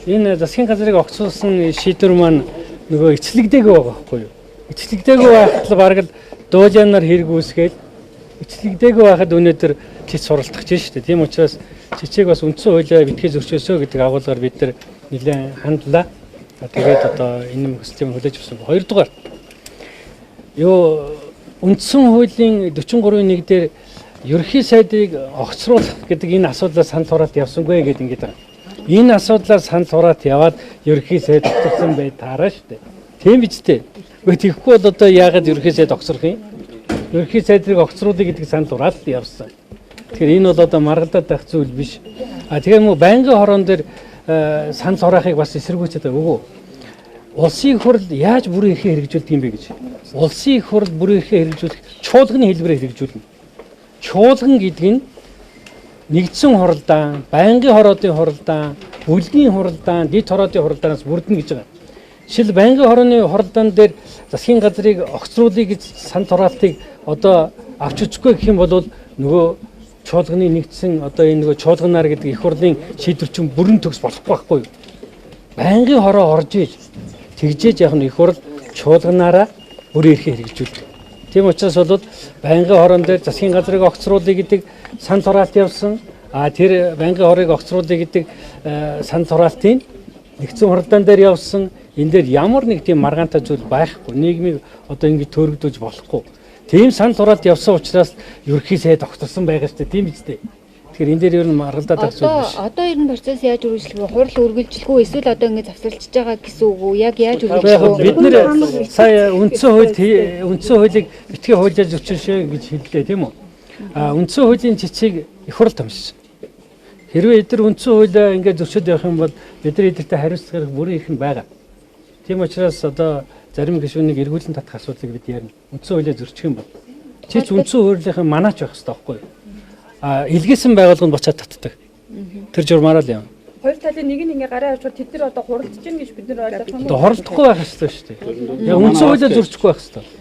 Энэ засгийн газрыг огцруулсан шийдвэр маань нөгөө ичлэгдээгүй байгаа байхгүй юу? Ичлэгдээгүй байхад л бараг л дуулианаар хэрэг үүсгээл ичлэгдээгүй байхад өнөөдөр цэц суралцах чинь шүү дээ. Тийм учраас цэцийг бас үндсэн хуулиа битгий зөрчөөсөө гэдэг агуулгаар бид нар нэлээд хандлаа. Тэгээд одоо энэ хүсэлтийг хүлээж авсан. Хоёрдугаар юу үндсэн хуулийн 43-ийн 1 дээр ерөнхий сайдыг огцруулах гэдэг энэ асуудлаар санал хураалт явсангүй гэдэг ингэж байгаа. Энэ асуудлаар санал хураалт яваад ерөнхий сайд огцорсон бай таараа шүү дээ. Тийм биз дээ. Гэхдээ тэгэхгүй бол одоо яагаад ерөнхий сайд огцрох юм? Ерөнхий сайдрыг огцруулъя гэдэг санал хураалт явсан. Тэгэхээр энэ бол одоо маргалдаад байх зүйл биш. А тэгээ мөн байнгын хорон дээр санал хураахыг бас эсэргүүцээд байгаа. Үгүй. Улсын их хурл яаж бүрэн эрхээ хэрэгжүүлдэг юм бэ гэж. Улсын их хурл бүрэн эрхээ хэрэгжүүлэх чуулганы хэлбэрээр хэрэгжүүлнэ. Чуулган гэдэг нь нэгдсэн хуралдаан, байнгын хороодын хуралдаан, бүлгийн хуралдаан, дэд хороодын хуралдаанаас бүрдэнэ гэж байгаа. Жишээл байнгын хорооны хуралдаан дээр засгийн газрыг огцруулъя гэж санал хураалтыг одоо авч үзэхгүй гэх юм бол нөгөө чуулганы нэгдсэн одоо энэ нөгөө чуулганаар гэдэг их хурлын шийдвэр чинь бүрэн төгс болохгүй байхгүй юу? Байнгын хороо орж иж тэгжээж яг нь их хурл чуулганаараа бүрэн эрхээ хэрэгжүүлдэг. Тийм учраас бол байнгын хорон дээр засгийн газрыг огцруулъя гэдэг санал хураалт явсан. А тэр байнгын хорыг огцруулъя гэдэг санал хураалтын нэгдсэн хуралдаан дээр явсан. Энэ дээр ямар нэг тийм маргаантай зүйл байхгүй. Нийгмийг одоо ингэж төөрөгдүүлж болохгүй. Тийм санал хураалт явсан учраас ерөнхий сайд огцорсон байгаа шүү дээ. Тийм биз дээ. Тэгэхээр энэ дээр ер нь маргалдаад байх зүйл биш. Одоо ер нь процесс яаж үргэлжлэх вэ? Хурал үргэлжлэх үү? Эсвэл одоо ингэ завсарлаж байгаа гэсэн үг үү? Яг яаж үргэлжлэх вэ? Бид нэр сая үндсэн хууль үндсэн хуулийг битгий хуулиар зөрчилшээ гэж хэллээ, тийм үү? А үндсэн хуулийн цэцгийг их хурал томссон. Хэрвээ эдгээр үндсэн хуулиа ингээд зөрчөөд явах юм бол бид нар эдгэртэй хариуцлага бүрэн их нь байгаа. Тийм учраас одоо зарим гишүүнийг эргүүлэн татах асуудлыг бид ярина. Үндсэн хуулиа зөрчих юм бол чич үндсэн хуулийнхын манаач байх хэрэгтэй байхгүй юу? А илгээсэн байгууллага нь буцаад татдаг. Тэр журмаараа л юм. Хоёр талын нэг нь ингээ гараа авчвал тэд нар одоо хуралдаж гин гэж бид нар ойлгох юм уу? Одоо хоролдохгүй байх хэрэгтэй шүү дээ. Яг үндсэн хуулиа зөрчихгүй байх хэрэгтэй.